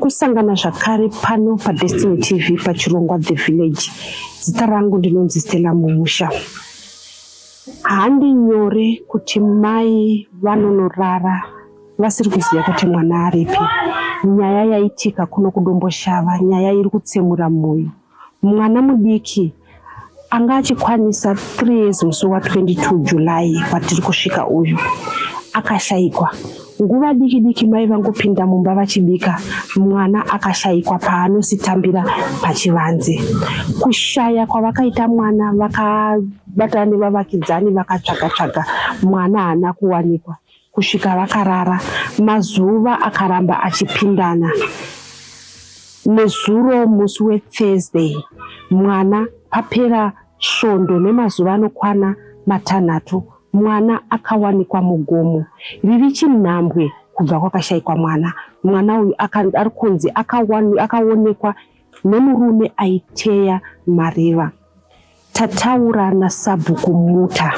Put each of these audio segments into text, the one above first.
Kusangana zvakare pano paDestiny TV pachirongwa The Village. Zita rangu ndinonzi Stella Mumusha. Handi nyore kuti mai vanonorara vasiri kuziva kuti mwana aripi. Nyaya yaitika kuno kuDomboshava, nyaya iri kutsemura mwoyo. Mwana mudiki anga achikwanisa 3 years musi wa 22 July watiri kusvika uyu akashaikwa. Nguva diki diki mai vangopinda mumba vachibika, mwana akashaikwa paanositambira pachivanze. Kushaya kwavakaita mwana, vakabatana nevavakidzani vakatsvaga tsvaga, mwana haana kuwanikwa kusvika vakarara. Mazuva akaramba achipindana. Nezuro musi weThursday mwana papera svondo nemazuva anokwana matanhatu mwana akawanikwa mugomo riri chinhambwe kubva kwakashaikwa mwana. Mwana uyu ari kunzi akaonekwa nemurume aiteya mariva. Tataura naSabhuku Muta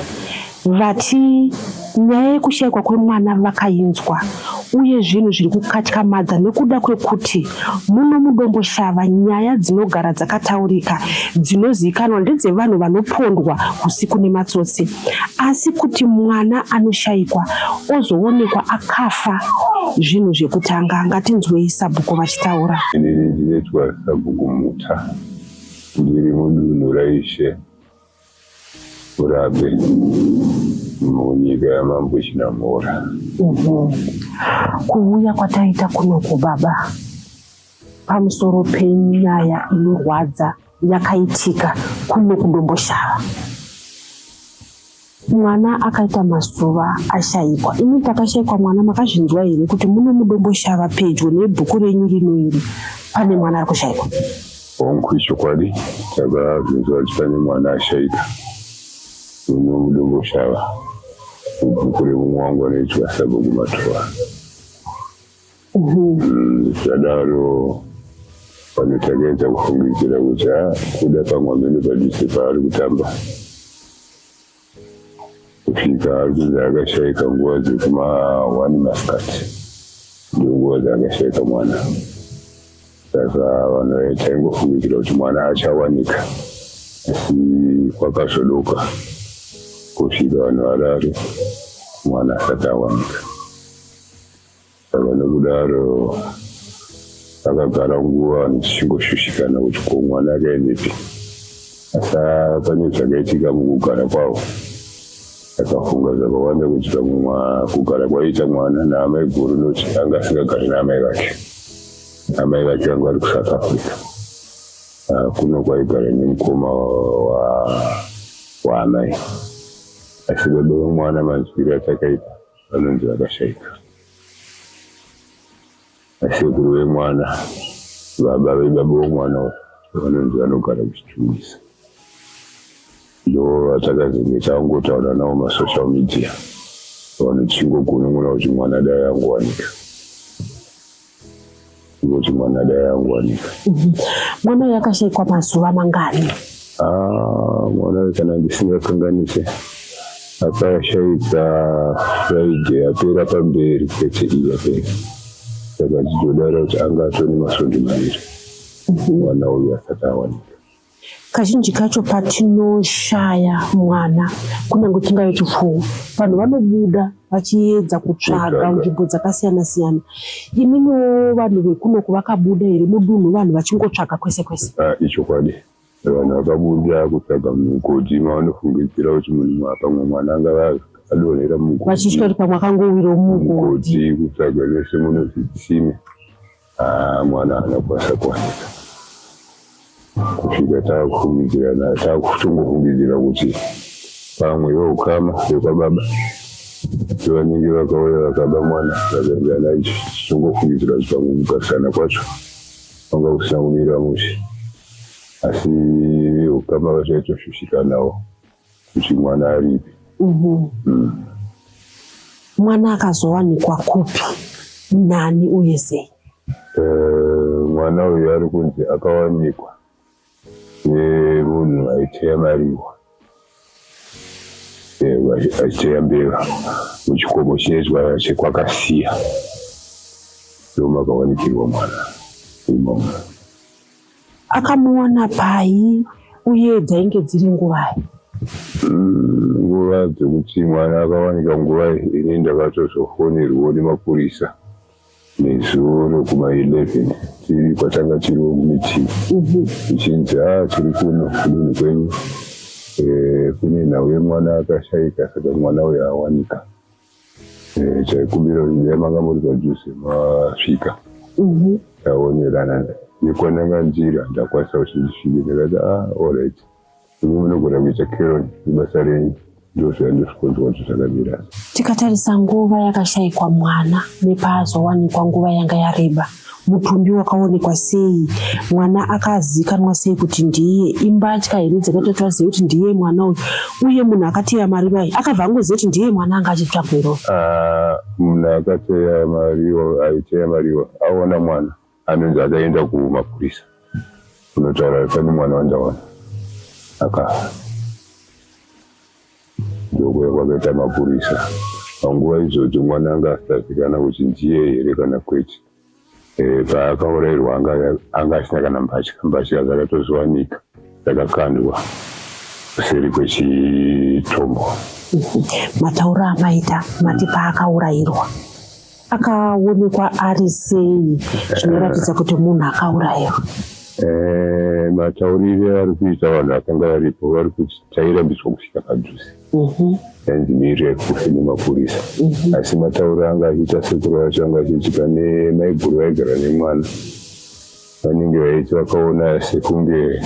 vati nyaya yekushaikwa kwemwana vakainzwa uye zvinhu zviri kukatyamadza nekuda kwekuti muno muDomboshava nyaya dzinogara dzakataurika dzinozivikanwa ndedzevanhu vanopondwa usiku nematsotsi asi kuti mwana anoshaikwa ozoonekwa akafa zvinhu zvekutanga. Ngatinzwei Sabhuku vachitaura. Inini ndinoitwa Sabhuku Muta. Ndiri mudunhu raIshe Murape munyika yaMambo Chinamhora. Kuuya kwataita kunoku baba pamusoro penyaya inorwadza yakaitika kuno kuDomboshava. Mwana akaita mazuva ashaikwa. Imi pakashaikwa mwana makazvinzwa here kuti muno muDomboshava pedyo nebhuku renyu rino iri pane mwana ari kushaikwa? Hongu, ichokwadi takazvinzwa kuti pane mwana ashaika muno muDomboshava mubhuku remumwe wangu anoitwa Sabhuku Matowa. Zvadaro vanhu takaedza kufungidzira kuti ha kuda pamwe amene padhuze paari kutamba kusvika ari kunzi akashaika nguva dzekuma 1 masikati ndonguva dzaakashaika mwana. Saka vanhu taingofungidzira kuti mwana achawanika, asi kwakazodoka kusvika vanhu varare mwana asati awanika. Saka nokudaro akagara nguva vanhu tichingoshushikana kuti ko mwana akaendepi, asi pane zvakaitika mukugara kwavo. Akafunga zvakawanda kuti pamwe kugara kwaiita mwana naamai guru noti anga asingagari naamai vake. Amai vake vanga vari kuSouth Africa. Kuno kwaigara nemukoma waamai. Asi baba vemwana manzwiro atakaita vanonzi vakashaika. Asekuru vemwana, baba vebaba vomwana uyu vanonzi vanogara kuChitungwiza. Ndo vatakazenge tangotaura navo masocial media vanhu tichingogunun'una kuti mwana dai angowanika. Kuti mwana dai angowanika. Mwana uyu akashaikwa mazuva mangani? Ah, mwana uyu kana ndisingakanganise akashaika Friday yapera pamberi kwete iyi yapera. Saka tichodara kuti anga atone masvondo maviri mwana uyu asati awanika. Kazhinji kacho patinoshaya mwana, kunyange chingave chipfuwo, vanhu vanobuda vachiedza kutsvaga nzvimbo dzakasiyana siyana. Imimiwo vanhu vekunoku vakabuda here mudunhu vanhu vachingotsvaga kwese kwese? Ah, ichokwadi vanhu vakabuda kutsvaga mugodhi mavanofungidzira kuti munhu pamwe mwana angava adonhera mugodhi, vachitya kuti pamwe akangowira mugodhi, kutsvaga nese munozvitsime. Ah, mwana haana kukwanisa kuwanika kusvika takufungidzirana takutongofungidzira kuti pamwe veukama vekwababa vanenge vakauya vakaba mwana vakaenda naye, tichitongofungidzira kuti pamwe kugarisana kwacho kwanga kusina kumira mushe, asi veukama vachaitoshushikanawo kuti mwana aripi. Mwana akazowanikwa kupi, nani uye sei? Mwana uyu ari kunzi akawanikwa nemunhu aiteya mariwa, achiteya mbeva muchikomo chinoitwa chekwakasiya, ndomakawanikirwa mwana. Imomo. Akamuwana pai uye dzainge dziri nguvai? Nguva dzekuti mwana akawanika nguva ini ndakatozofonerwawo nemapurisa nezuro kuma11 tiri kwatanga tiriwo kumeeting, ichinzi a tiri kuno kudunhu kwenyu, kune nhau yemwana akashaika, saka mwana uyu awanika. Taikumbira kuti dai manga muri padhuze masvika taonerana. Nekwananga nzira ndakwanisa kuti ndisvike. Ndakati, "Ah, alright, imi munogona kuita carry on nebasa renyu." Ndozvandosvikonzwa kuti zvakamira. Tikatarisa nguva yakashayikwa mwana nepaazowanikwa, nguva yanga yareba. Mutumbi wakaonekwa sei? Mwana akazikanwa sei kuti ndiye? Imbatya here dzakaita kuti vazive kuti ndiye mwana uyu? Uye munhu akateya mariva iyi akabva angoziva kuti ndiye mwana anga achitsvagwa iroro? Ah, munhu akateya mariwa, aiteya mariwa, aona mwana, anonzi akaenda kumapurisa kunotaura pane mwana wandaona akafa. Ndokuya kwakaita mapurisa. Panguva idzodzo mwana anga asitazikana kuti ndiye here kana kwete. Paakaurayirwa anga asina kana mbatya. Mbatya dzakatozowanika dzakakandwa kuseri kwechitombo. Matauro amaita, mati paakaurayirwa akaonekwa ari sei zvinoratidza kuti munhu akaurayirwa? Mataurire ari kuita vanhu vakanga varipo, vari kuti tairambidzwa kusvika padhuze, yainzi mirire kufe nemapurisa. Asi matauro anga achiita sekuru vacho anga achiti pane maiguru vaigara nemwana, vanenge vaiti vakaona sekunge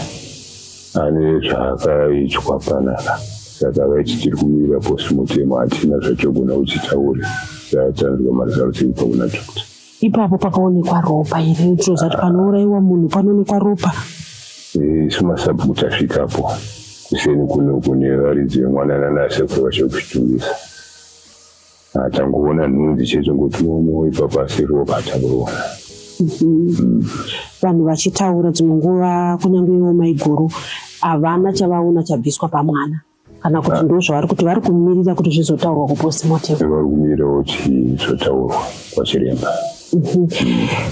ane zvaakaitwa panapa, saka vaiti tiri kumirira postmortem, hatina zvatogona kuti taure tatanzwa maresults ekubva kuna doctor. Ipapo pakaonekwa ropa here? Tinoziva kuti panourayiwa munhu panoonekwa ropa. Isu masabhuku tasvikapo kuseni kuno kune varidzi vemwana nanasekuru vacho kuchitungisa, tangoona nhunzi chete ngoti momo ipapo, asi ropa hatangoona. Vanhu vachitaura dzimwe nguva, kunyange ivo maiguru havana chavaona chabviswa pamwana, kana kuti ndo zvavari kuti vari kumirira kuti zvizotaurwa kupostmortem? Vari kumirira kuti zvotaurwa kwachiremba.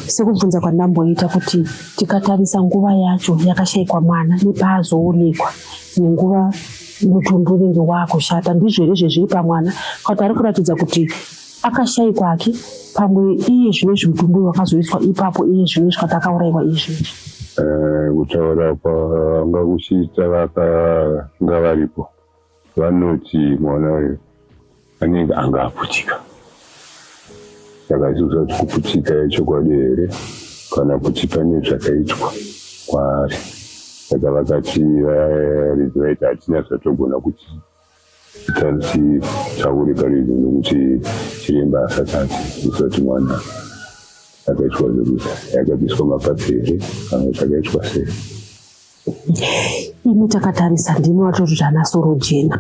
Sekubvunza kwandamboita kuti tikatarisa nguva yacho yakashayikwa mwana nepaazoonekwa, nenguva mutumbi unenge waakushata, ndizvo here zvezviri pamwana, kana kuti ari kuratidza kuti akashayikwa ake pamwe iye zvino izvi mutumbi uyu wakazoiswa ipapo iye zvino izvi kana akaurayiwa iye zvino izvi? Kutaura kwanga kuchiita vakanga varipo, vanoti mwana uyu anenge anga aputika, saka isusu kuti kuputika yechokwadi here kana kuti pane zvakaitwa kwaari. Saka vakati varidzi vaiti hatina zvatogona kuti titaure parizvo nokuti chiremba asati ati usati mwana akaitwa zvekuti akabviswa maparts here kana zvakaitwa sei. Imi takatarisa ndimi watoti ana soro jena.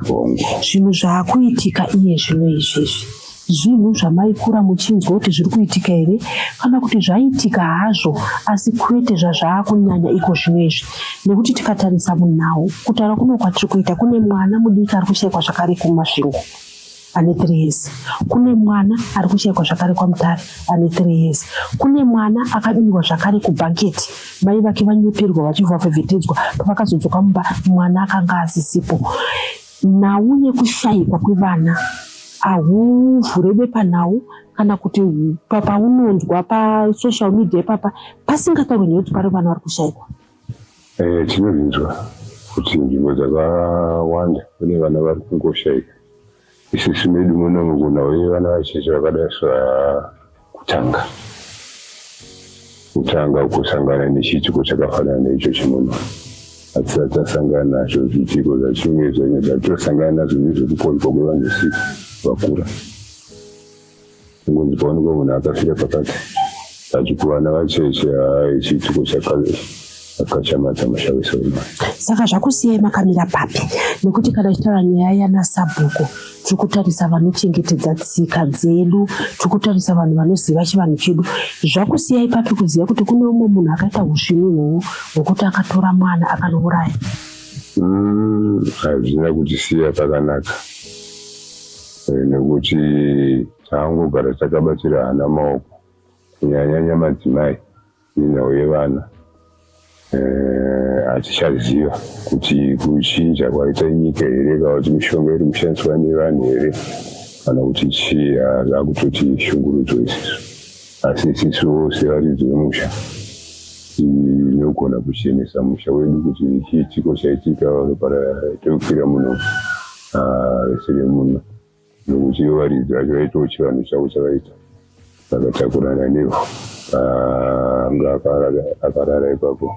Zvinhu zvaakuitika iye zvino izvezvi, zvinhu zvamaikura muchinzwa kuti zviri kuitika here, kana kuti zvaitika hazvo asi kwete zvazvaakunyanya iko zvino izvi? Nekuti tikatarisa munhau, kutaura kuno kwatiri kuita, kune mwana mudiki ari kushayikwa zvakare kuMasvingo ane 3 years, kune mwana ari kushayikwa zvakare kwaMutare ane 3 years, kune mwana akabiwa zvakare kuBanket, mai vake vanyeperwa vachivhavhevhetedzwa, pavakazodzoka mumba mwana akanga asisipo. Nhau yekushayikwa kwevana hauvhure bepanhau kana kuti paunonzwa pasocial media ipapa pasingataurwi nekuti pari vana vari kushayikwa. Tinozvinzwa kuti nzvimbo dzakawanda kune vana vari kungoshayika. Isusu medu munomu kunhau yevana vacheche vakadai kutanga kutanga kusangana nechiitiko chakafanana neicho chimuno hatisati tasangana nacho. Zviitiko zvachinge zvatosangana nazvo ndezvekupondwa kwevanhu usiku vakura, kungonzi paonekwa munhu akafira pakati. But kuvana vacheche, hai, chiitiko chakashamadza musha wese uno. Saka zvakusiyai makamira papi? Nekuti kana tichitaura nyaya yanasabhuku, tiri kutarisa vanochengetedza tsika dzedu, tiri kutarisa vanhu vanoziva chivanhu chedu. Zvakusiyai papi kuziva kuti kune umwe munhu akaita usvinu ihwohwo hwekuti akatora mwana akanouraya? Hazvina kutisiya pakanaka, nekuti taangogara takabatira hana maoko, kunyanyanya madzimai. Nenhau yevana hatichaziva kuti kuchinja kwaita nyika here kana kuti mishonga iri kushandiswa nevanhu here kana kuti chii, zvakutoti shungurudzo isisu. Asi isisu sevaridzi vemusha tinogona kuchenesa musha wedu kuti chiitiko chaitika tokwira muno vese vemuno, nokuti varidzi vacho vaitawo chivanhu chavo chavaita, vakatakurana nevhu anga akarara ipapo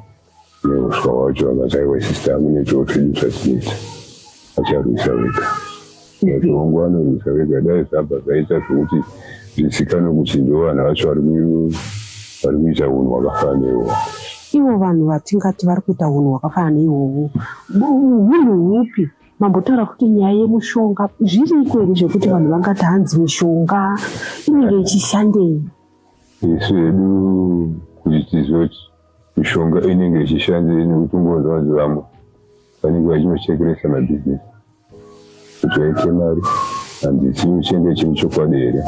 neuswa hwacho, vakati aiwa, isusu takunetawo twedu twatinoita, vacharwisa vega. Hongu, vanorwisa vega. Dai zvabva zvaita zvokuti zvizikanwe kuti ndo vanhu vacho vari kuita unhu hwakafanana neihwohwo. Ivo vanhu vatingati vari kuita unhu hwakafanana neihwohwo, hunhu hupi? Mambotaura futi nyaya yemushonga. Zviriko here zvekuti vanhu vangati hanzi mishonga inenge ichishandei? Isu hedu kuti tizive kuti mishonga inenge ichishandei, nekuti ungonzwa kunzi vamwe vanenge vachinochekeresa mabhizinesi kuti vaite mari, handizivi chinenge chiri chokwadi here.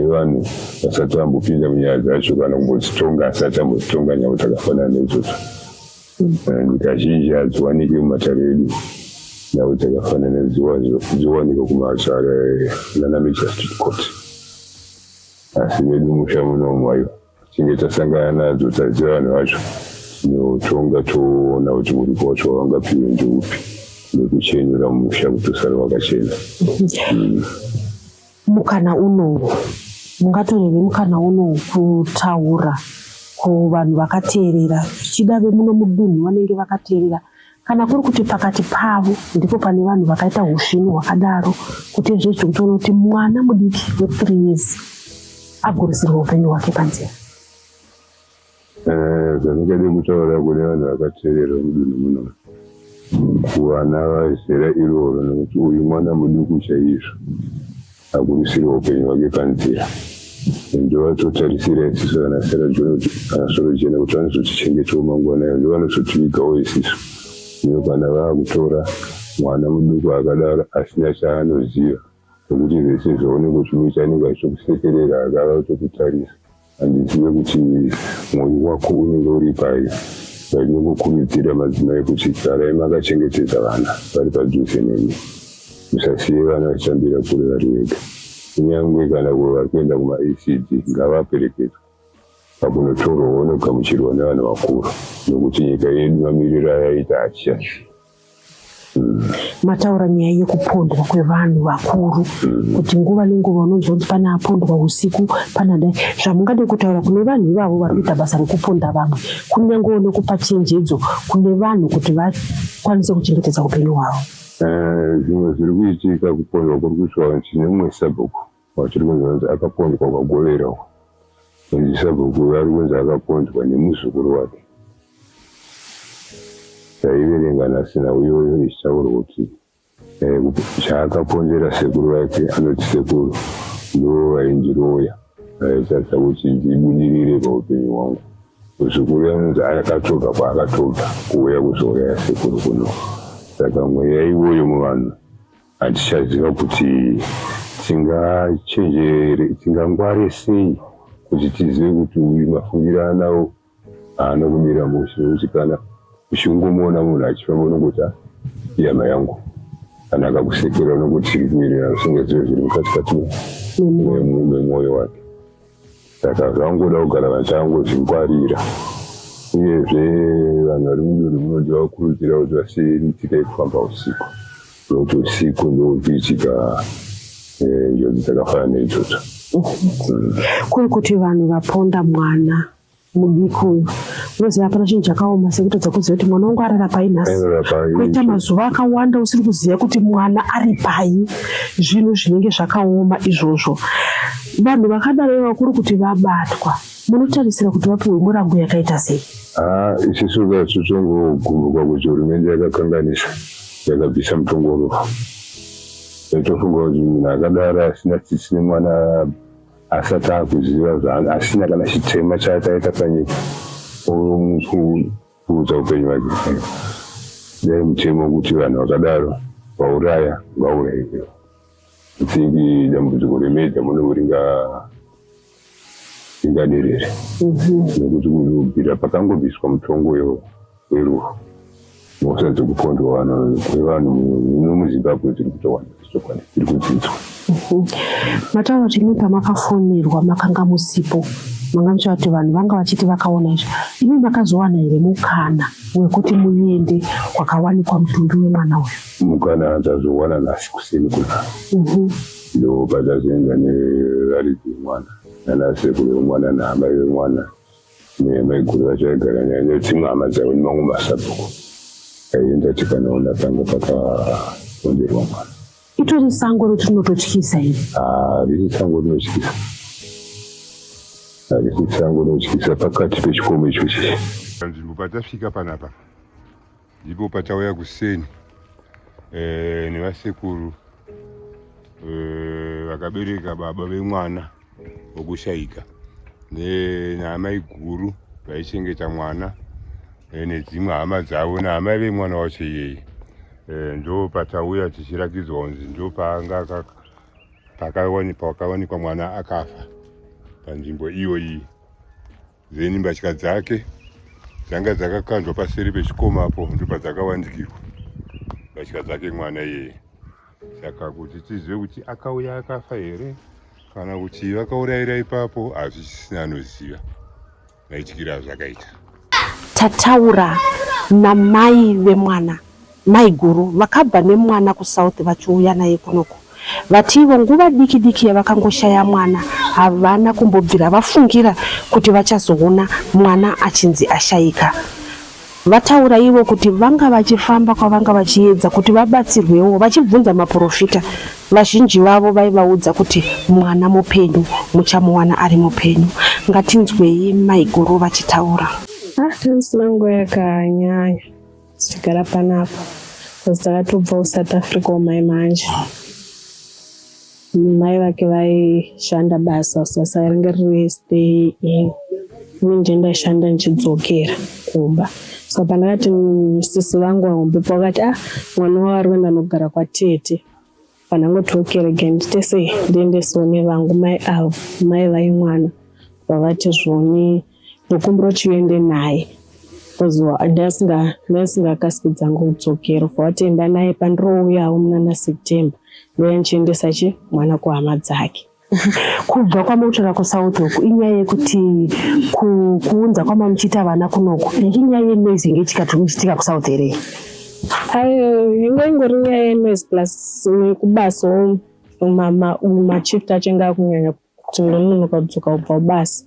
Vanhu vasati vambopinda munyaya dzacho kana kumbodzitonga, asati ambodzitonga nyaya dzakafanana neidzodzo. Nyika zhinji hadziwaniki mumatare edu nhau dzakafanana, dzowanikwa kumatare nana magistrate court, asi medu musha munomu aiwa, tinge tasangana nadzo, taziva vanhu vacho, tinotonga, toona kuti muripo wacho wavangapiwe ndeupi, nekuchenura musha kuti usare wakachena. Mukana unowu mungatorere mukana unowu kutaura kuvanhu vakateerera, zvichida vemuno mudunhu vanenge vakateerera, kana kuri kuti pakati pavo ndipo pane vanhu vakaita usvinu hwakadaro, kuti izvezvi kutoona kuti mwana mudiki we3 years agurisirwa upenyu hwake panzira? Zvandingade kutaura kune vanhu vakateerera mudunhu muno, kuvana vazera iroro, nekuti uyu mwana muduku chaizvo agurisirwa upenyu hwake panzira, ndovatotarisira isusu vana Sorojena kuti vanozotichengetawo mangwana, ndo vanozotivigawo isisu. Hino kana vaakutora mwana muduku akadaro asina chaanoziva, nekuti zvese zvaunenge uchimuita anenge achitokusekerera, akava kutokutarisa, handizive kuti mwoyo wako unenge uri pai. Ndinongokurudzira madzimai kuti garai makachengetedza vana vari padhuze nemi, musasiye vana vachitambira kure vari vega. Kunyange kana vari kuenda kumaECD, ngavaperekedzwe pakunotorwa, vanogamuchirwa nevanhu vakuru, nokuti nyika yedu mamiriro ayaita hachichazivi. Mataura nyaya yekupondwa kwevanhu vakuru, kuti nguva nenguva unonzwa kuti pane apondwa usiku, panadai. Zvamungade kutaura kune vanhu ivavo vari kuita basa rekuponda vamwe, kunyangewo nekupa chenjedzo kune vanhu kuti vakwanise kuchengetedza upenyu hwavo? Zvimwe zviri kuitika, kupondwa kuri kuitwa, tine mumwe sabhuku watiri kunzi vanzi akapondwa kwaGovera uko. Kunzi sabhuku ari kunzi akapondwa nemuzukuru wake. Taiverenga nhasi nhau iyoyo ichitaurwa kuti chaakapondera sekuru vake, anoti sekuru ndo vaindiroya, vaitadza kuti ndibudirire paupenyu hwangu. Muzukuru anonzi akatobva kwaakatobva kuuya kuzouraya sekuru kuno. Saka mweya iwoyo muvanhu hatichaziva kuti tingachenjere, tingangware sei kuti tizive kuti uyu mafungiro anawo haana kumira mushe, nekuti kana uchingomuona munhu achifamba unongoti, "Ah, ihama yangu." Kana akakusekera unongoti tiri kuwirirana, usingazive zviri mukati kati memwoyo wake. Saka zvangoda kugara vachangozvingwarira. Uyezve vanhu vari mudunhu muno ndivakurudzira kuti vasiye mitsika yekufamba usiku, nokuti usiku ndokuitika njodzi dzakafanana neidzodzo. Kuri kuti vanhu vaponda mwana mudiki uyu, unoziva hapana chinhu chakaoma sekutadza kuziva kuti mwana wangu arara pai nhasi. Airara pai. Kuita mazuva akawanda usiri kuziva kuti mwana ari pai, zvinhu zvinenge zvakaoma izvozvo. Vanhu vakadaro ivavo, kuri kuti vabatwa, munotarisira kuti vapiwe murango yakaita sei? Ha, isusu katotongogumbuka kuti hurumende yakakanganisa, yakabvisa mutongo werufu. Tofunga kuti munhu akadaro asina tsitsi nemwana asati akuziva, asina kana chitema chaakaita panyika, omukuudza upenyu hwake, dai mutemo wekuti vanhu vakadaro vauraya ngauraiwe. Thingi dambudziko remedha muno ringa ingaderere nekuti kubvira pakangobviswa mutongo werufu, mhosva dzekupondwa kwevanhu muno muZimbabwe dziri kutowanda chokwadi, dziri kudzidzwa. Mataura kuti imi pamakafonerwa makanga musipo, manga muchiva kuti vanhu vanga vachiti vakaona izvi. Imi makazowana here mukana wekuti muende kwakawanikwa mutumbi wemwana uyu? Mukana tazowana nhasi kuseni kuna, ndo patazoenda nevaridzi vemwana, nanasekuru vemwana, naamai vemwana, nemaiguru vachaigara naye, nedzimwe hama dzavo, nemamwe masabhuku. Taienda tikanoona panga pakaponderwa mwana. Itori sango retinototyisa iri. Harisi sango rinotyisa, harisi sango rinotyisa, pakati pechikomo ichochi. Panzvimbo patasvika panapa ndipo patauya kuseni nevasekuru vakabereka baba vemwana wokushayika, naamai guru vaichengeta mwana, nedzimwe hama dzavo, naamai vemwana wacho iyeye. Ndo patauya tichirakidzwa kunzi ndo paanga pakawanikwa mwana akafa panzvimbo iyoyi. Then mbatya dzake dzanga dzakakandwa paseri pechikomo apo, ndo padzakawandikirwa mbatya dzake mwana iyeye. Saka kuti tizive kuti akauya akafa here kana kuti vakaurayira ipapo, hazvisisina anoziva maityiro azvakaita. Tataura namai vemwana, mai guru vakabva nemwana kuSouth vachiuya naye kunoku. Vativo nguva diki diki yavakangoshaya mwana, havana kumbobvira vafungira kuti vachazoona mwana achinzi ashayika. Vataura ivo kuti vanga vachifamba kwavanga vachiedza kuti vabatsirwewo, vachibvunza maprofita. Vazhinji vavo vaivaudza kuti mwana mupenyu, muchamuwana ari mupenyu. Ngatinzwei maiguru vachitaura. Ah, tanisina nguva yakanyanya tichigara panapa, because takatobva kuSouth Africa umai manje. Mai vake vaishanda basa, basa ringe riri stay in. Ini nje ndaishanda ndichidzokera kumba. Saka pandakati sisi vangu vahombe vakati, "Ah, mwana wavo ari kuenda nogara kwatete." Pandangoti, "Okay, rega ndiite sei, ndiendesewo nevangu mai avo." Mai vaimwana vavati, "Zvoni, ndokumbira uchiende naye," because ndasingakasiki dzangu kudzokera. Vati, "Enda naye, pandirouyawo munana September ndouya ndichiendesa chi mwana kuhama dzake." Kubva kwamutaura kuSouth uku, inyaya yekuti kuunza kwamamuchiita vana kunoku inyaya yenoise inge ichitika kuSouth here? Ayo, inge ingori nyaya yenoise, plus nekubasawo mashift acho inge akunyanya kuti ndononoka kudzoka kubva kubasa,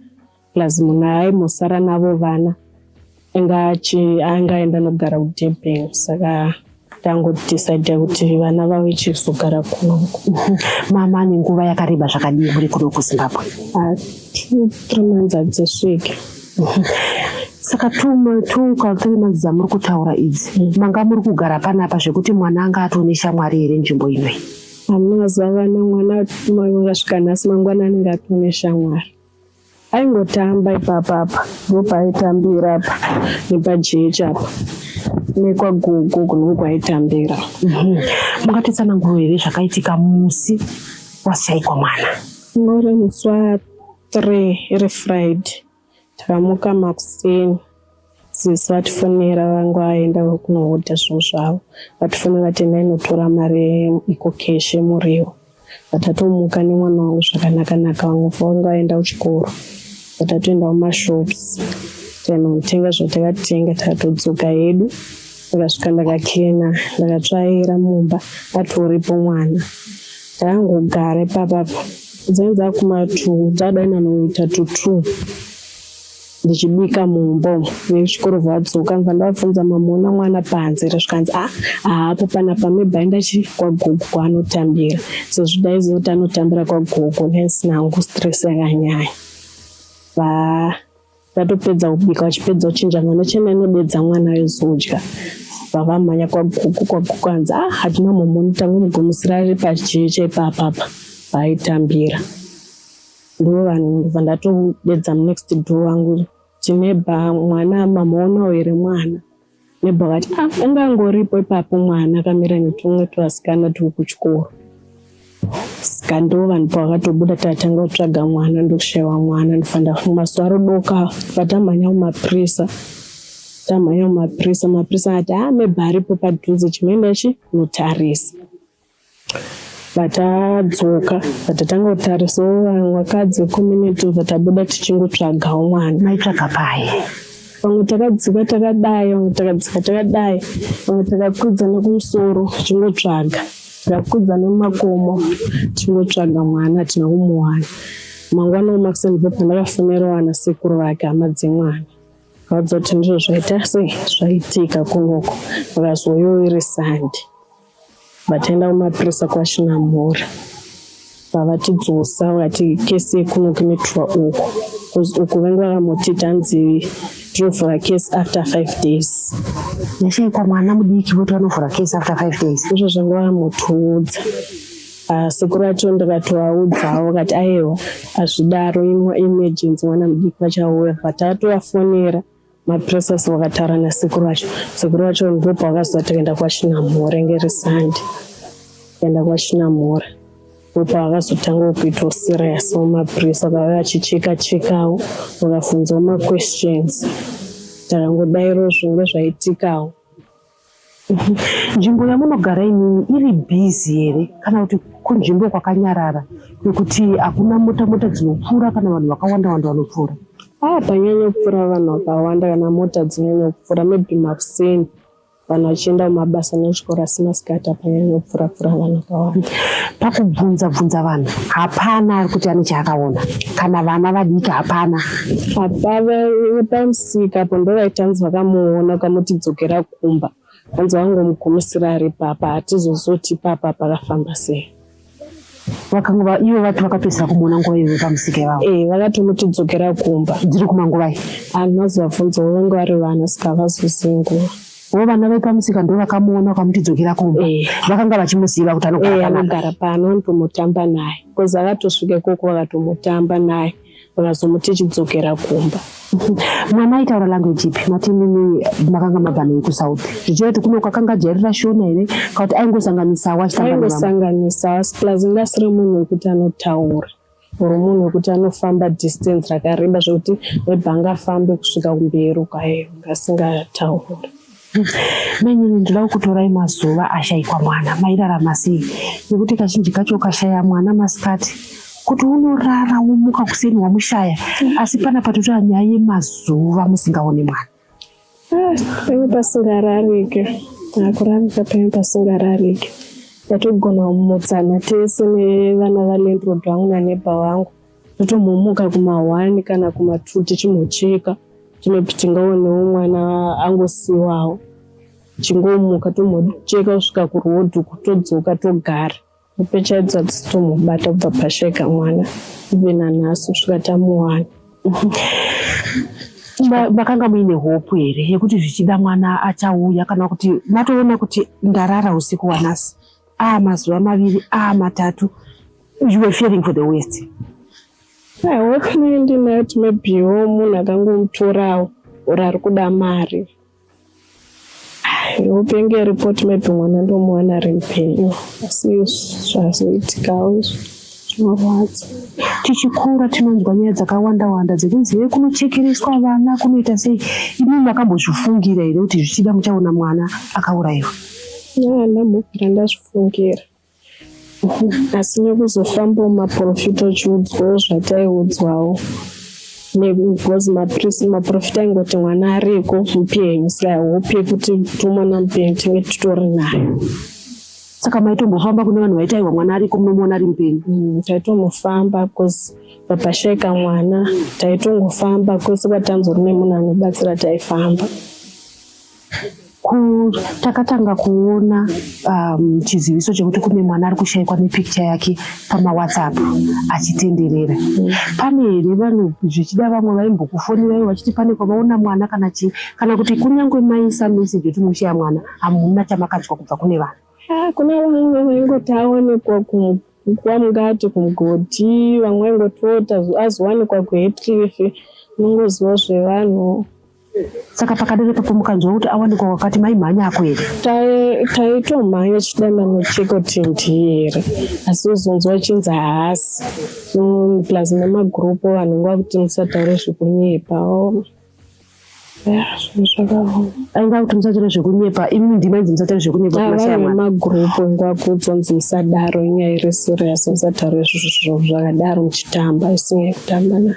plus munhu aimbosara navo vana angaenda nogara kuDurban, saka tangodecida kuti vana vavo ichizogara kunoku. Mama ane nguva yakareba zvakadii muri kuno kuZimbabwe? 2, 3 months hadzisvike. Saka 2 kana 3 months dzamuri kutaura idzi, manga muri kugara panapa zvekuti mwana anga atone shamwari here nzvimbo inoi? Hamunoziva vana, mwana vakasvika nhasi, mangwana anenge atone shamwari. Aingotamba ipapapa, ndopaaitambira apa, nepajecha apa, nekwagogo kuno kwaaitambira. Mungatitsananguro here zvakaitika musi washaikwa mwana? Uri musi wa3, iri Friday. Takamuka makuseni, sisi vatifonera, vanga vaenda kunohodha zvinhu zvavo. Vatifonera vati, "Endai notora mari EcoCash yemuriwo." Vatatomuka nemwana wangu zvakanaka naka, vamwe vanga vaenda kuchikoro. Vatatoenda kumashops, tainotenga zvatakatenga, takatodzoka hedu. Ndakasvika, ndakacleana, ndakatsvaira mumba, atoripo mwana. Ndakangogara ipapapa, dzainge dzakuma2, dzada inanoita to 2, ndichibika mumba umu. Vechikoro vadzoka, ndibva ndavabvunza, "Mamuona mwana panze here?" Zvikanzi, "A, haapo panapa, maybe aenda chi kwagogo kwaanotambira." Sezvo ndaiziva kuti anotambira kwagogo, ndaisina hangu stress yakanyanya. Va ndatopedza kubika, vachipedza kuchinja mwana, chena inodedza mwana aizodya, vavamhanya kwagogo. Kwagogo hanzi, "A, hatina mumuni, tangomugumisira ari pajecha ipapapa paaitambira." Ndo vanhu ndobva ndatodedza munext door wangu, "Tineba mwana, mamuonawo here mwana?" Neighbour vakati, "Ah, anga angoripo ipapo mwana, akamira netumwe tuvasikana turi kuchikoro." Saka ndo vanhu pavakatobuda tatanga kutsvaga mwana, ndokushaiwa mwana. Ndofanira mazuva arodoka vatamhanya kumapurisa, tamhanya kumapurisa, mapurisa ati haa maybe aripo padhuze, chimoenda chi kunotarisa. Vatadzoka vatatanga kutarisawo vamwe vakadzi vecommunity, vatabuda tichingotsvagawo mwana. Maitsvaga pai? Vamwe takadzika takadai, vamwe takadzika takadai, vamwe takakwidza nekumusoro tichingotsvaga, takakwidza nemumakomo tichingotsvaga mwana, hatina kumuwana. Mangwana wemakuseni ndipo pandakafonerawo ana sekuru vake, hama dzemwana, vaudza kuti ndizvo zvaita sei, zvaitika kunoko. Vakazouyawo iri Sunday, vataenda kumapurisa kwaChinamhora, vavatidzosa vakati kesi yekunoku inoitwa uku, because uku vange vakamuti tanzi tinovhura kesi after 5 days. Yashaikwa mwana mudiki, voti vanovhura kesi after 5 days? Izvo zvanga vakamutoudza. Sekuru vacho ndakatovaudzawo, vakati aiwa, hazvidaro, emergency, mwana mudiki, vachauya. Vatatovafonera mapurisa, vakataura nasekuru vacho. Sekuru vacho ndipo pavakaziva tikaenda kwaChinamhora, inge Sunday, kuenda kwaChinamhora ndipo pavakazotanga kuitawo serious mapurisa, vakauya vachicheka chekawo, vakabvunzawo maquestions, takangodairawo zvinenge zvaitikawo. Nzvimbo yamunogara inini iri busy here, kana kuti kunzvimbo kwakanyarara kwekuti hakuna mota dzinopfuura kana vanhu vakawanda wanda vanopfuura? Ah, panyanya kupfuura vanhu vakawanda kana mota dzinyanya kupfuura, maybe makuseni vanhu vachienda kumabasa nechikoro, asi masikati hapanyanya kupfuura pfuura vanhu vakawanda. Pakubvunza bvunza vanhu, hapana ari kuti ane chaakaona, kana vana vadiki hapana? Pamusika apo ndo vaitanzi vakamuona, ukamuti dzokera kumba, hanzi vangomugumisira ari papa, hatizozoti papa pakafamba sei. Vakanga ivo vati vakapedzisa kumuona nguva iyoyo pamusika ivavo? Eh, vakatomuti dzokera kumba. Dziri kumanguvai? Vanhu vazovabvunzawo, vange vari vana, saka havazozivi nguva. Vo vana vepamusika ndo vakamuona vakamuti dzokera kumba? Eh. Vakanga vachimuziva kuti anogara panapa? Anogara pano, vanotomutamba naye, because akatosvika ikoko vakatomutamba naye, vakazomuti chidzokera kumba. Mwana aitaura language ipi? Mati mimi makanga mabva nei kuSouth, zvichireva kuti kuno kwakanga ajairira Shona here, kana kuti aingosanganisawo achitamba nevamwe? Aingosanganisa, asi plus inge asiri munhu wekuti anotaura uri munhu wekuti anofamba distance rakareba zvekuti maybe angafambe kusvika kumberi uko, aiwa, asingatauri. Mainini, ndoda kukutorai mazuva ashayikwa mwana. Mairarama sei? Nekuti kazhinji kacho ukashaya mwana masikati, kuti unorara womuka kuseni wamushaya, asi panapa totora nyaya yemazuva musingaoni mwana. Ah, penge pasingararike, akurarika penge pasingararike. Tatogona kumutsana tese nevana valandlord vangu naneighbour vangu, totomumuka kuma1 kana kuma2 tichimucheka, maybe tingaonewo mwana angosiwawo. Chingomuka tomucheka kusvika kuroad uku, todzoka togara. Hope chaidzo hadzitomubata kubva pashaika mwana, even nanhasi kusvika tamuwana. Makanga muine hope here yekuti zvichida mwana achauya, kana kuti matoona kuti ndarara usiku wanhasi, a mazuva 2, a 3, you were fearing for the worst? I hope nee ndinayo kuti maybewo munhu akangomutorawo or ari kuda mari. Hope yange iripo kuti maybe mwana ndomuwana ari mupenyu, asi zvazoitikawo izvi zvinorwadza. Tichikura tinonzwa nyaya dzakawanda wanda dzekunzi he kunochekereswa vana, kunoita sei. Imi makambozvifungira here kuti zvichida muchaona mwana akaurayiwa? Handambobvira ndazvifungira, asi nekuzofambawo maprofita uchiudzwawo zvataiudzwawo, because maprofita aingoti mwana ariko mupenyu, saka hope yekuti tomwana mupenyu tinge titori nayo. Saka maitombofamba kune vanhu vaiti aiwa, mwana ariko, munomuona ari mupenyu? Taitomufamba because papashaika mwana taitongofamba kwese kwatanzwa kune munhu anobatsira, taifamba. Takatanga kuona chiziviso chekuti kune mwana ari kushayikwa nepicture yake pamaWhatsApp achitenderera. Pane here vanhu zvichida vamwe vaimbokufonerayo vachiti pane kwavaona mwana kana chii, kana kuti kunyange maisa meseji yekuti mushaya mwana, hamuna chamakanzwa kubva kune vanhu? Ah, kuna vamwe vaingoti aonekwa kwamungati kumugodhi, vamwe vaingoti azowanikwa kuHatcliffe. Unongoziva zvevanhu. Saka pakadero ipapo mukanzwa kuti awanikwa wakati maimhanyako here? Taitomhanya chidana nocheka kuti ndiye here, asi uzonzwa chinzi haasi. Plus nemagurupu vanhu nguva kuti musataure zvekunyepa. Zvinhu zvakaoma. Ainga kuti musataure zvekunyepa, imi ndimainzi musataure zvekunyepa kumashaya Vanhu mwana. vemagurupu nguva kuudzwa musadaro, inyaya iri serious, musataure zvinhu zvakadaro muchitamba, isinga yekutamba nayo.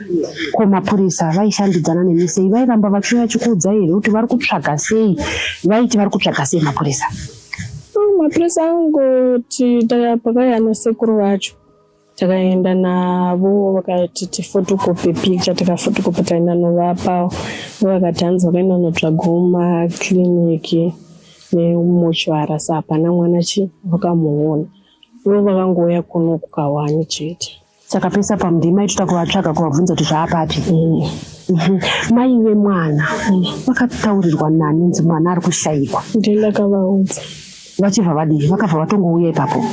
Ko mapurisa vaishandidzana nemi sei? Vairamba vachiuya vachikuudzai here kuti vari kutsvaga sei? Vaiti vari kutsvaga sei mapurisa? Mapurisa angoti pakauya nasekuru vacho takaenda navo, vakati tifotokope picture, tikafotokopa taenda novapa, vakati hanzi vakaenda notsvagawo mumakiriniki nemumochwari asi hapana mwana chi vakamuona. Ivo vakangouya kuno kukawani chete. Saka pese apa ndima itoita kuvatsvaga kuvabvunza kuti zvaapapi. Mai vemwana vakataurirwa nani nzi mwana ari kushayikwa? Ndiye ndakavaudza. Vachibva vadii? Vakabva vatongouya ipapo.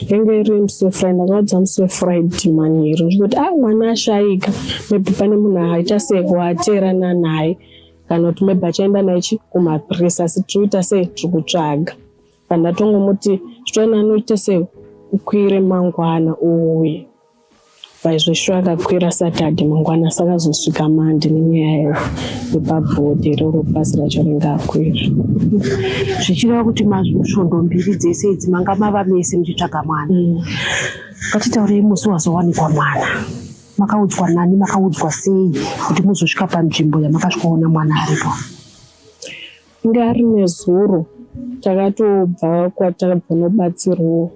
Yange iri musi weFriday, ndakavaudza musi weFriday manheru ndichiti ah mwana ashayika, maybe pane munhu aita sekuateerana naye kana kuti maybe achaenda naye chi kumapurisa, asi tiri kuita sei, tiri kutsvaga. Pandatongomuti zvitoona anoita sei ukwire mangwana uuye. Vaizveshuwa akakwira Saturday mangwana sakazosvika Monday nenyaya yepabhodhi iroro bhazi racho ringe akwira. Zvichireva kuti masvondo mbiri dzese idzi manga mava mese muchitsvaga mwana. Ngatitaurei musi wazowanikwa mwana. Makaudzwa nani, makaudzwa sei kuti muzosvika panzvimbo yamakasvikoona mwana aripo? Inge ari nezuro takatobva kwatakabva nobatsirwo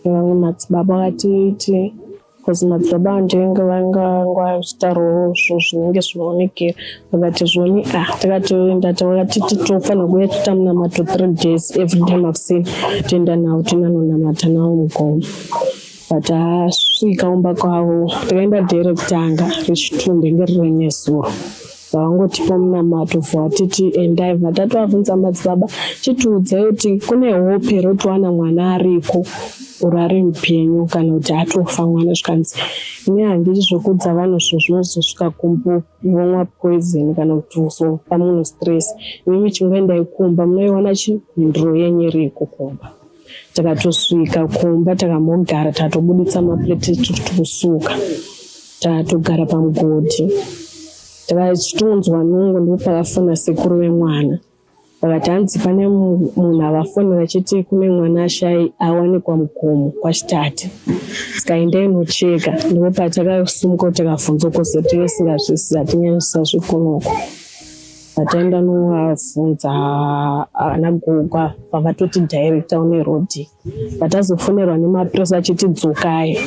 nevamwe madzibaba vakatiti because madzibaba ndenge vanga vachitaurawo zvinhu zvinenge zvinoonekera, vakati zvoni ah takatoenda vakatiti tofanira kuuya toita munamato 3 days every day makuseni toenda navo tinanonamata navo mugomo. But asvika kumba kwavo takaenda day rekutanga, rechitu ndenge riri nezuro, vavangotipa munamato vatiti endai. Vatatovabvunza madzibaba chitiudzai kuti kune hope here kuti wana mwana ariko uri ari mupenyu kana kuti atofa mwana. Zvikanzi ini handidi zvekuudza vanhu zvinhu zvinozosvika kumbu vomwa poison kana kuti uzopa munhu stress, imimi chingoendai kumba munoiwana chi mhinduro yenyu iriko kumba. Takatosvika kumba takamogara, tatobuditsa maplate tiri kusuka, tatogara pamugodhi takachitonzwa nungo. Ndipo pakafona sekuru vemwana vakati hanzi pane munhu avafonera achiti kune mwana ashai awanikwa mugomo kwaChitate, saka endai nocheka. Ndipo patakasumuka kuti takabvunza koze tisingazvisi hatinyanyisa zvekunoko. Pataenda novabvunza ana gogo vavatoti director une rodhi. Patazofonerwa nemapurisa achiti dzokai,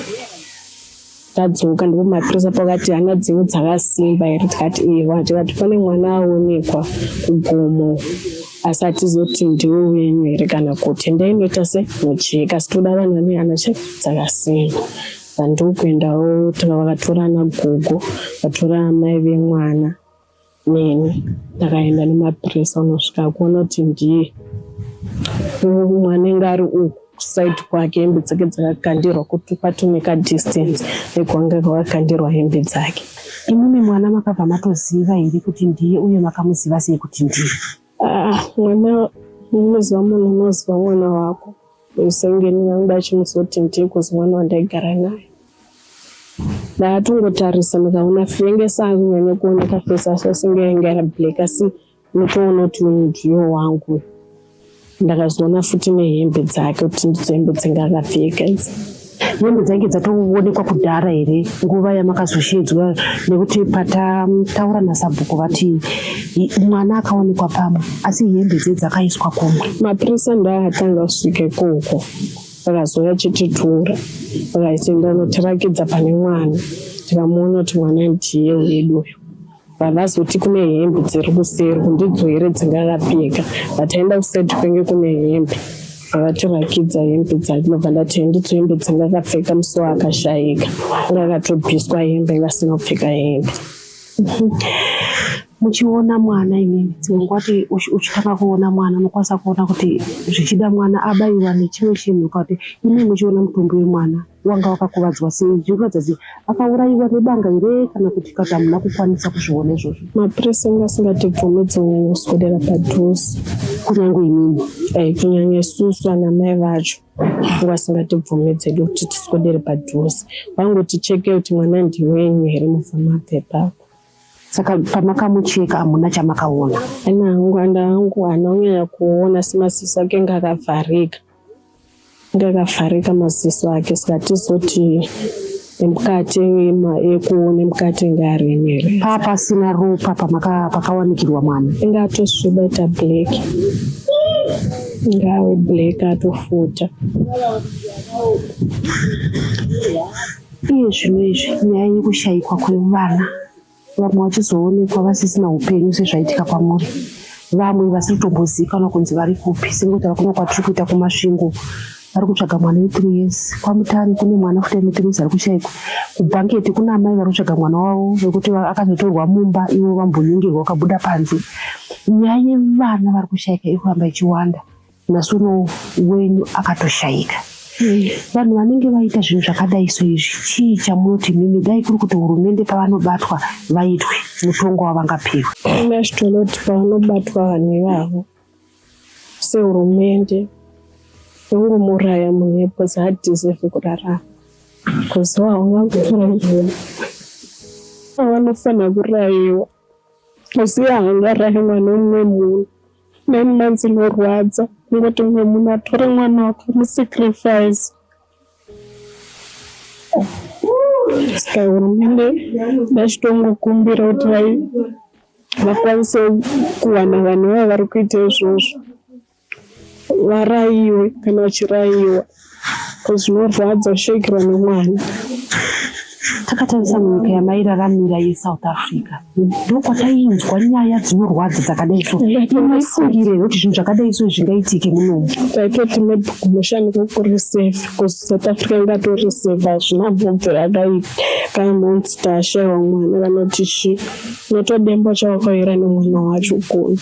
tadzoka ndipo mapurisa pakati hana dzenyu dzakasimba here? Tikati iwa. Tikati pane mwana aonekwa kugomo asi hatizoti ndiwe wenyu here kana kuti endai noita se nocheka, asi toda vanhu vane hana che dzakasimba. Vandikuendawo vakatora ana gogo, vatora amai vemwana neni, takaenda nemapurisa unosvika kuona kuti ndiye mwana inge ari uku kusaidi kwake, hembe dzake dzakakandirwa kuti patomeka distance nekwanga kwakakandirwa hembe dzake. Imimi mwana makabva matoziva here kuti ndiye, uye makamuziva sei kuti ndiye? Ah, mwana unoziva, munhu unoziva mwana wako senge ndingangoda achimuziva kuti ndiye kuzi mwana wandaigara naye. Ndakatongotarisa ndikaona fenge sakunyanya kuoneka face asi asinge yange iri black, asi unotoona kuti uyu ndiyo wangu. Ndakazoona futi nehembe dzake kuti ndidzo hembe dzinge akapfeka idzi. Hembe dzainge dzatoonekwa kudhara here nguva yamakazoshedzwa? Nekuti patataura nasabhuku vati mwana akaonekwa pamwe asi hembe dze dzakaiswa kumwe. Mapurisa ndoakatanga kusvika ikoko, vakazouya chititura, vakaenda notirakidza pane mwana, tikamuona kuti mwana ndiye wedu uyu. Vavazoti kune hembe dziri kuseri, ndidzo here dzingakapfeka? Vataenda kusaidi kwenge kune hembe, vavatirakidza hembe dzake, ndobva ndati ndidzo hembe dzingakapfeka musi waakashayika, anga akatobviswa hembe, ingasina kupfeka hembe. Muchiona mwana imimi dzimwe nguva ti uchitanga kuona mwana unokwanisa kuona kuti zvichida mwana abaiwa nechimwe chinhu kana kuti imi muchiona mutumbi wemwana wanga wakakuvadzwa sei zvinoratidza kuti akaurayiwa nebanga here kana kuti kana hamuna kukwanisa kuzviona izvozvo. Mapurisa anga asingatibvumidzi kuswedera padhuze. Kunyange imimi? Kunyanya isusu ana mai vacho vanga vasingatibvumidzi hedu kuti tiswedere padhuze. Vangoti cheke kuti mwana ndiwenyu here mubva mabva ipapo. Saka pamakamucheka hamuna chamakaona? Ana hangu anda hangu haana kunyanya kuona asi maziso ake anga akavharika. Anga akavharika maziso ake saka tizoti emukati ekuona emukati inga arimo here. Paa pasina ropa pakawanikirwa mwana? Inga atosviba ita black. Inga ave black atofuta. Iye zvino izvi nyaya yekushaikwa kwevana vamwe vachizoonekwa vasisina upenyu sezvaitika kwamuri vamwe vasiri kutombozivikanwa kunzi vari kupi sengekutaura kuno kwatiri kuita kuMasvingo vari kutsvaga mwana we3 years, kwaMutare kune mwana futi ane 3 years ari kushaikwa, kuBhanketi kuna amai vari kutsvaga mwana wavo vekuti akazotorwa mumba ivo vambonyengerwa vakabuda panze. Nyaya yevana vari kushaika iri kuramba ichiwanda. Nhasi uno wenyu akatoshaika. Vanhu vanenge vaita zvinhu zvakadai so izvi, chii chamunoti mimi dai kuri kuti hurumende pavanobatwa vaitwe mutongo wavangapiwe? Ndachitoona kuti pavanobatwa vanhu ivavo sehurumende yongomuraya munhu because haadeserve kurarama because haungaurayiwa vanofanira kurayiwa asi haangarayi mwana wemumwe munhu. 9 months inorwadza kungoti mumwe munhu atore mwana wake amusacrifice. Saka hurumende ndachitongokumbira kuti vakwanise kuwana vanhu vaya vari kuita izvozvo varayiwe kana vachirayiwa because zvinorwadza kushaikirwa nemwana. Takatarisa munyika yamairaramira yeSouth Africa ndokwatainzwa nyaya dzinorwadza dzakadai so. Maifungire here kuti zvinhu zvakadai so zvingaitike munomu? Taitoti maybe kumusha ndiko kuri safe because South Africa ingatori safe hazvina bvobvira kanonzi tashaiwa mwana vanoti chii unotodemba chawakauyira nemwana wacho kuno.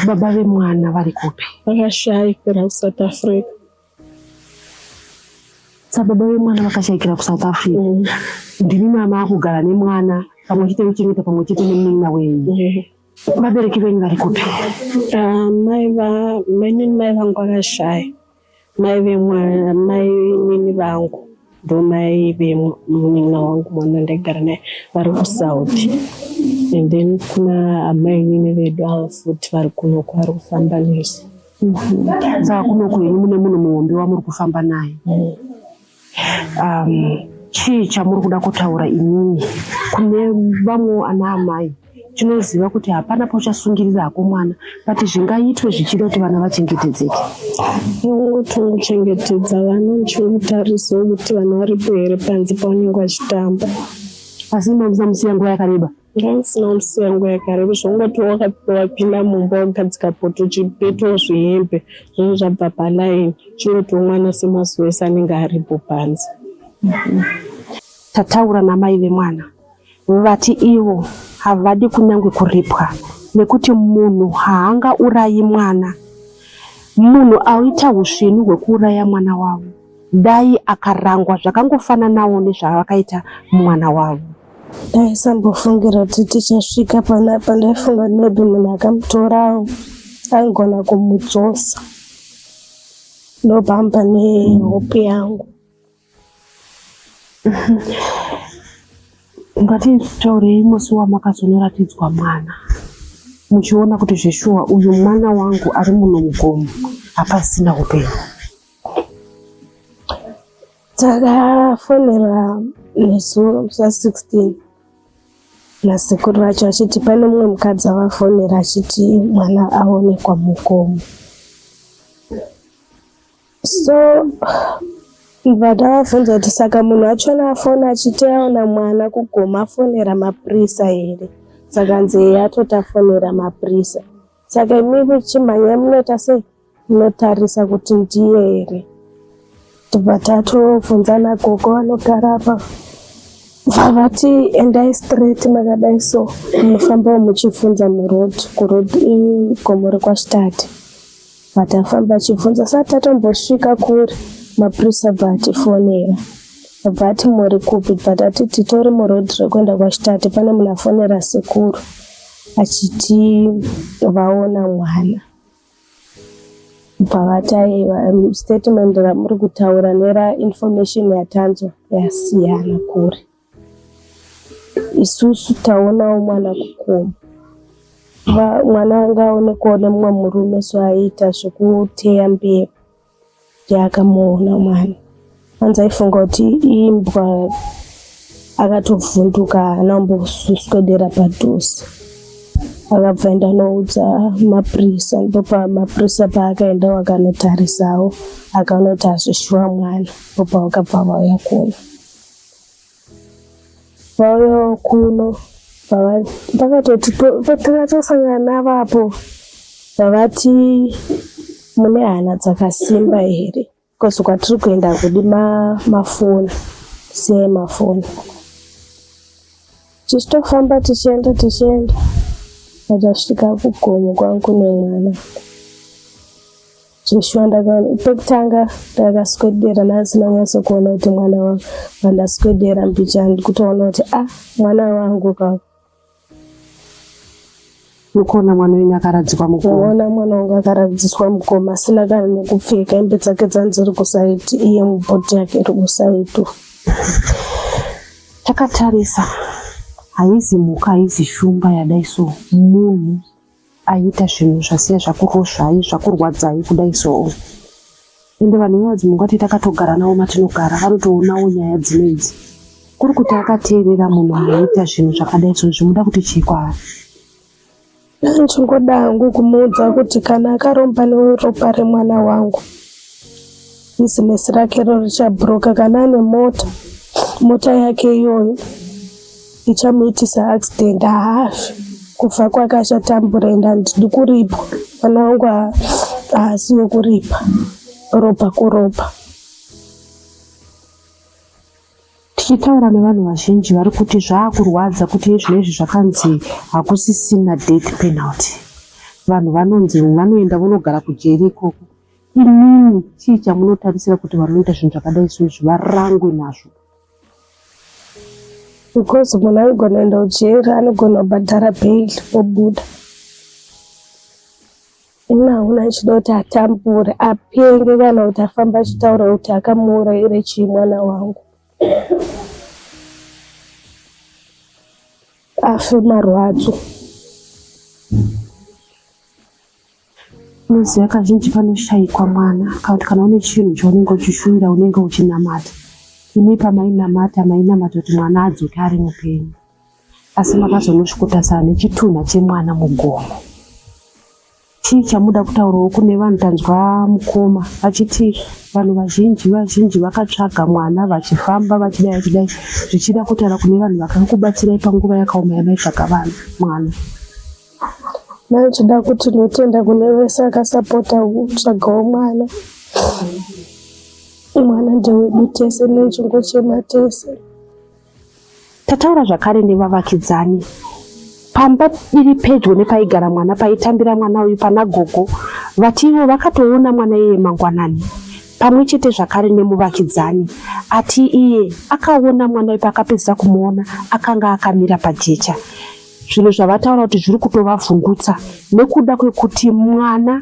Baba vemwana vari kupi? Vakashaikira kuSouth Africa. Sababa vemwana vakashaikira kuSouth Africa. Ndimi mama akugara nemwana pamwe chete kuchengeta pamwe chete nemunin'ina wenyu. Vabereki venyu vari kupi? Mai va mainini mai vangu vakashaya. Mai vemwana mai nini vangu ndo mai vemunin'ina wangu mwana ndaigara naye vari kuSouth. And then kuna amai nini vedu ava futi vari kunoku vari kufamba nesu. Saka kunoku henyu mune munhu muhombe wamuri kufamba naye. Chii chamuri kuda kutaura imimi kune vamwewo ana amai? Tinoziva kuti hapana pauchasungirira hako mwana, but zvingaitwe zvichida kuti vana vachengetedzeke. Tongotongo vana nichingotarisa kuti vana varipo here panze pavanenge vachitamba. Asi mamusamusiya nguva yakareba? Ndisina kumusiya nguva yakareba zvongoti wapinda mumba wagadzika poto chipeto zvihembe zvinhu zvabva palaini chingotiwo mwana semazuva ese anenge aripo panze. Tataura namai vemwana vati ivo havadi kunyange kuripwa nekuti munhu haangaurayi mwana. Munhu aita usvinu hwekuuraya mwana wavo dai akarangwa zvakangofananawo nezvavakaita mwana wavo. Ndaisambofungira kuti tichasvika panapa. Ndaifunga maybe munhu akamutora aigona kumudzosa. Ndopamba nehope yangu. Ngatitaurei musi wamakazonoratidzwa mwana muchiona kuti zveshuwa uyu mwana wangu ari muno mugomo hapasina upenyu. Takafonera nezuro musi wa16 nasekuru vacho achiti pane mumwe mukadzi avafonera achiti mwana aonekwa mugomo. So ndibva ndavabvunza kuti saka munhu wachona afona achiti aona mwana kugomo afonera mapurisa here? Saka nzi eya atoti afonera mapurisa. Saka imimi chimhanyai munoita sei? Munotarisa kuti ndiye here? Tibva tatobvunzana gogo vanogara apa. Vavati endai straight makadai so munofambawo muchibvunza muroad kuroad igomo rekwaChitati. Vatafamba achibvunza sati tatombosvika kure mapurisa bva atifonera. Bva ati muri kupi bva tati titori muroad rekuenda kwaChitati pane munhu afonera sekuru achiti vaona mwana. Bva vati aiwa statement ramuri kutaura nerainformation yatanzwa yasiyana kure. Isusu taonawo mwana kugomo. Mwana anga aonekwawo nemumwe murume so aiita zvekuteya mbeu. Ndiye akamuona mwana. Hanzi aifunga kuti imbwa akatovhunduka haana kumboswedera padhuze. Akabva aenda noudza mapurisa ndipo mapurisa paakaenda akanotarisawo akaona kuti hazvishuwa mwana ndipo pavakabva vauya kuno. Vauyawo kuno vakatoti takatosangana navo apo vavati mune hana dzakasimba here because kwatiri kuenda hakudi mafoni siyai mafoni tichitofamba tichienda tichienda tasvika kugomo kwangu kune mwana Zveshuwa ndakaona pekutanga ndakaswedera ndasina kunyatso kuona kuti mwana wangu pandaswedera mbichana ndikutoona kuti ah mwana wangu ka Mukuona mwana wenyu akaradzikwa mukoma. Kuona mwana wangu akaradziswa mukoma asina kana nekupfeka hembe dzake dzanzi kusaiti iye mubhodhi yake iri kusaiti. Takatarisa haizi mhuka haizi shumba yadai so munhu aiita zvinhu zvasiya zvakurozvai zvakurwadzai kudai so ende vanhu ivadzi mungati takatogara navo matinogara vanotoonawo nyaya dzino idzi kuri kuti akateerera munhu aiita zvinhu zvakadai so zvimuda kuti chii kwaari Ndichingoda hangu kumuudza kuti kana akaromba neropa remwana wangu bhizinesi rake ro richabhuroka kana ane mota mota yake iyoyo ichamuitisa accident haafi kufa kwake achatambura ende handidi kuripwa mwana wangu haasi wekuripa ropa kuropa Tichitaura nevanhu vazhinji vari kuti zvaakurwadza kuti izvinezvi zvakanzi hakusisina death penalty. Vanhu vanonzi vanoenda vonogara kujeri ikoko. Imimi chii chamunotarisira kuti vanoita zvinhu zvakadai soizvi varangwe nazvo? Because munhu anogona kuenda kujeri anogona kubhadhara bail obuda. Ini hauna achida kuti atambure apenge kana kuti afambe achitaura kuti akamuurayire chii mwana wangu. Afe marwadzo. Unoziva kazhinji panoshaikwa mwana kana kuti kana une chinhu chaunenge uchishuvira unenge uchinamata. Imi pamainamata mainamata kuti mwana adzoke ari mupenyu asi makazonosvikotarisana nechitunha chemwana mugomo. Chii chamuda kutaurawo kune vanhu tanzwa mukoma vachiti vanhu vazhinji vazhinji vakatsvaga mwana vachifamba vachidai vachidai zvichida kutaura kune vanhu vakakubatsirai panguva yakaoma yamaitsvaga vanhu mwana. Ndinoda kuti ndinotenda kune vese akasapota kutsvagawo mwana. Mwana ndewedu tese nechingochema tese. Tataura zvakare nevavakidzani pamba iri pedyo nepaigara mwana paitambira mwana uyu pana gogo vati ivo vakatoona mwana iyeye mangwanani pamwe chete zvakare nemuvakidzani ati iye akaona mwana uyu paakapedzisa kumuona akanga akamira pajecha Zvinhu zvavataura kuti zviri kutovavhundutsa nekuda kwekuti mwana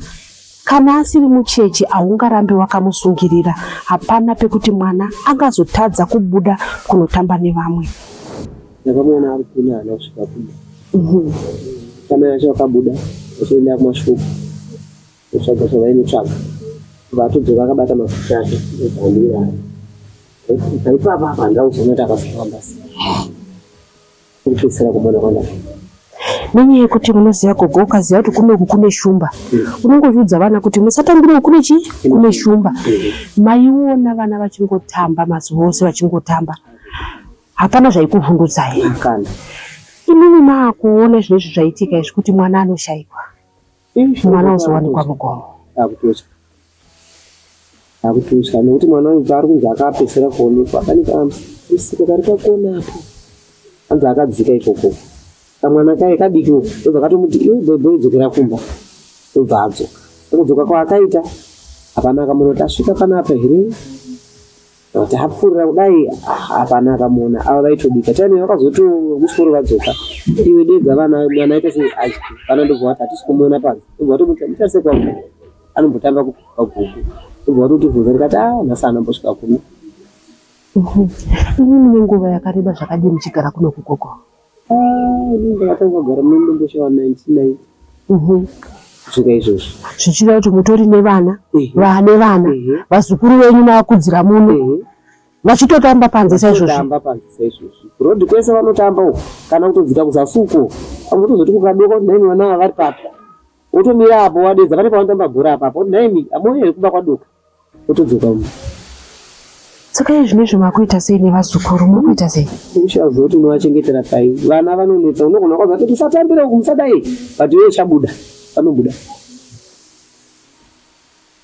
kana asiri mucheche haungarambi wakamusungirira. Hapana pekuti mwana angazotadza kubuda kunotamba nevamwe. Ndakamuona ari kune haana kusvika kumba. Amai vacho vakabuda vachienda kumashopu kutsvaga zvavainotsvaga. Vatodzoka akabata mafuta ake ndobva amira. Kubva ipapa apa handina kuzoona kuti akazofamba sei. Kupedzisira kumona kwandakaita. Nenyaya yekuti munoziva gogo ukaziva kuti kunoku kune shumba unongoviudza vana kuti musatambire kune chii kune shumba. Maiona vana vachingotamba mazuva ose vachingotamba hapana zvaikuvhundutsai. Kana. Imimi maakuona zvinezvi zvaitika izvi kuti mwana anoshaikwa. Mwana uzowanikwa mugomo. Akutotya. Akutotya nekuti mwana uyu paari kunzi akapedzisira kuonekwa pane kamusika kari pakona apo. Hanzi akadzika ikoko. Kamwana kaye kadiki uko ndobva katomuti iwe boy boy dzokera kumba. Ndobva adzoka. Kudzoka kwaakaita hapana akamuona kuti asvika panapa here kana kuti apfuurira kudai hapana akamuona. Ava vaitobika. Time yavakazoti vekuchikoro vadzoka iwe dedza vana mwana aita sei adye. Vana ndobva vati hatisi kumuona panze. Ndobva vatomuti mutarise kwangu anombotamba kwagogo. Ndobva vatotibvunza ndikati ah nhasi haana kumbosvika kuno. Imi mune nguva yakareba zvakadii muchigara kuno kugogo? Ah, ini ndakatanga kugara muno muDomboshawa 1990 kusvika izvozvi. Zvichireva kuti mutori nevana, vane vana, vazukuru venyu mavakudzira muno vachitotamba panze saizvozvi. Vachitotamba panze saizvozvi. Road kwese vanotamba uko kana kutodzika kuzasi uko. Vamwe kukadoka kuti nhaimi vana ava vari papi. Wotomira apo wadedza pane pavanotamba bhora apapo. Woti nhaimi hamuoni here kumba kwadoka. Wotodzoka mumba. Saka iye zvinezvi makuita sei nevazukuru mukuita sei? Ushaziva kuti unovachengetera pai. Vana vanonetsa unogona kuvaudza kuti musatambire uku musadai but iwe uchabuda vanobuda.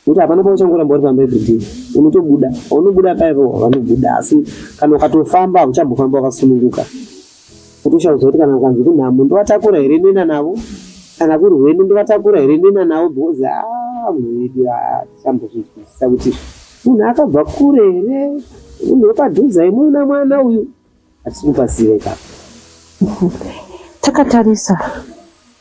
Nekuti hapana pauchangoramba uri pamba everyday unotobuda paunobuda paya vanobuda asi kana ukatofamba hauchambofamba wakasununguka. Utoshaudzwa kuti kana kukanzi kunhamo ndovatakura here ndoenda navo kana kuri rwendo ndovatakura here ndoenda navo because haa munhu wedu haa tichambozvinzwisisa kuti munhu akabva kure here munhu wepadhuze aimuona mwana uyu hatisi kupaziva ipapo. Takatarisa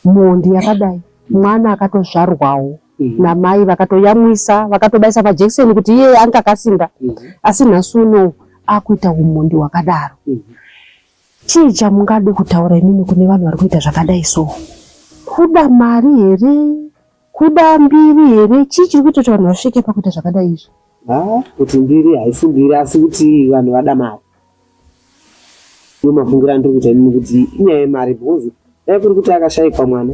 mhondi yakadai mwana akatozvarwawo namai vakatoyamwisa vakatobaisa majekiseni kuti iye anga akasimba asi nhasi unowu akuita umhondi hwakadaro. Chii chamungade kutaura imimi kune vanhu vari kuita zvakadai so? Kuda mari here? Kuda mbiri here? Chii chiri kuita kuti vanhu vasvike pakuita zvakadai izvi? Haa kuti mbiri haisi mbiri asi kuti vanhu vada mari. Ndiwo mafungiro andiri kuita inini kuti inyaya yemari because dai kuri kuti akashaikwa mwana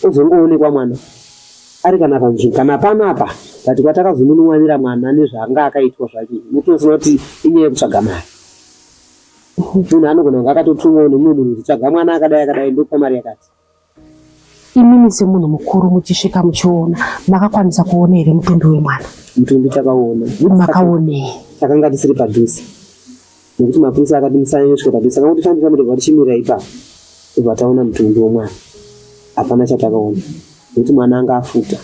ozongoonekwa mwana ari kana panzvimbo kana panapa but kwatakazonomuwanira mwana nezvaanga akaitwa zvake unotosina kuti inyaya yekutsvaga mari. Munhu anogona kunge akatotumwawo nemumwe munhu kuti tsvaga mwana akadai akadai ndokupa mari yakati. Imimi semunhu mukuru muchisvika muchiona makakwanisa kuona here mutumbi wemwana? Mutumbi takaona. Makaonei? Takanga tisiri padhuze nekuti mapurisa akati musanyanyosvika padhuze saka kuti fambi fambi tobva tichimira ipapo tobva taona mutumbi wemwana. Hapana chatakaona nekuti mwana anga afuta.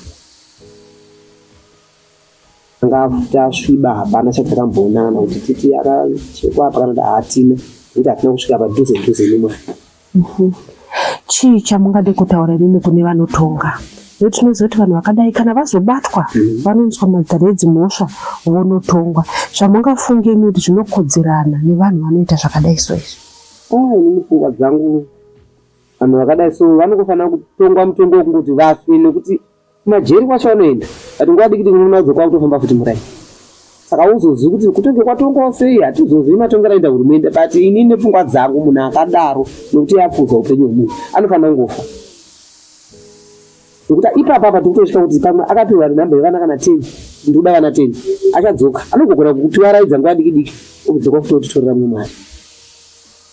Anga afuta asviba hapana chatakamboona kana kuti titi akachekwa apa kana kuti hatina nekuti hatina kusvika padhuze dhuze nemwana. Chii chamungade kutaura imimi kune vanotonga? Nekuti tinoziva kuti vanhu vakadai kana vazobatwa vanoiswa mumatare edzimhosva vonotongwa. Zvamungafunge imi kuti zvinokodzerana nevanhu vanoita zvakadai so izvi? Ah, inini pfungwa dzangu vanhu vakadai so vanongofanira kutongwa mutongo wekungoti vafe nekuti Kumajeri kwacho vanoenda but nguva diki diki unoona vodzoka kwakutofamba futi muraini saka hauzozivi kuti kutonge kwatongwawo sei hatizozivi matongero aita hurumende but ini nepfungwa dzangu munhu akadaro nekuti yapfuudza upenyu hwemunhu anofanira kungofa nekuti ipapa apa tikutosvika kuti pamwe akapiwa nhamba yevana kana 10 ndikuda vana 10 achadzoka anogogona kutiwaraidza nguva diki diki obudzoka futi otitorera mumwe mari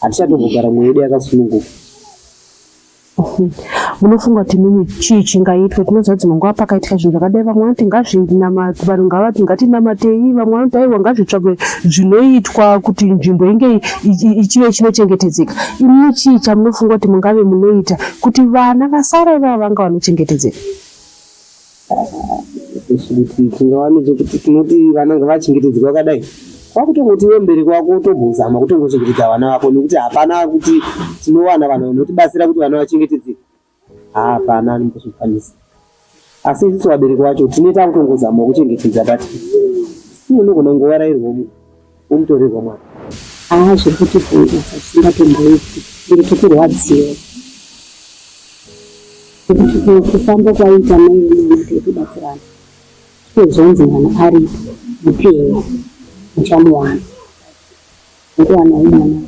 hatichatombogara mwoyo yedu yakasununguka. Munofunga kuti imimi chii chingaitwe? Tinoziva dzimwe nguva pakaitika zvinhu zvakadai, vamwe vanoti ngazvinamate, vanhu ngavati ngatinamatei, vamwe vanoti aiwa ngazvitsvagwe zvinoitwa kuti nzvimbo inge ichive chinochengetedzeka. Imimi chii chamunofunga kuti mungave munoita kuti vana vasara ivava vanga vanochengetedzeka? Kuti tingawane chekuti tinoti vana ngavachengetedzwe vakadai kwakutongoti iwe mubereki wako utombozama kutongochengetedza vana vako nekuti hapana kuti tinowana vanhu vanotibatsira kuti vana vachengetedzeke hapana anombozvikwanisa asi isusu vabereki vacho tine takutongozama kuchengetedza but iwe unogona kungowarairwa womutorerwa mwana. Haa zviri kutivhundutsa zvisingatomboiti ende tiri kurwadziwa nekuti kufamba kwaiita mai vemwana teitobatsirana tinozonzi mwana aripo mupenyu muchamuwana nekuwanawo mwana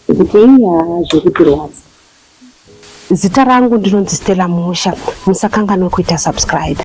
nekuti haa zviri kutirwadza. Zita rangu ndinonzi Stella Musha. Musakanganwe kuita subscribe.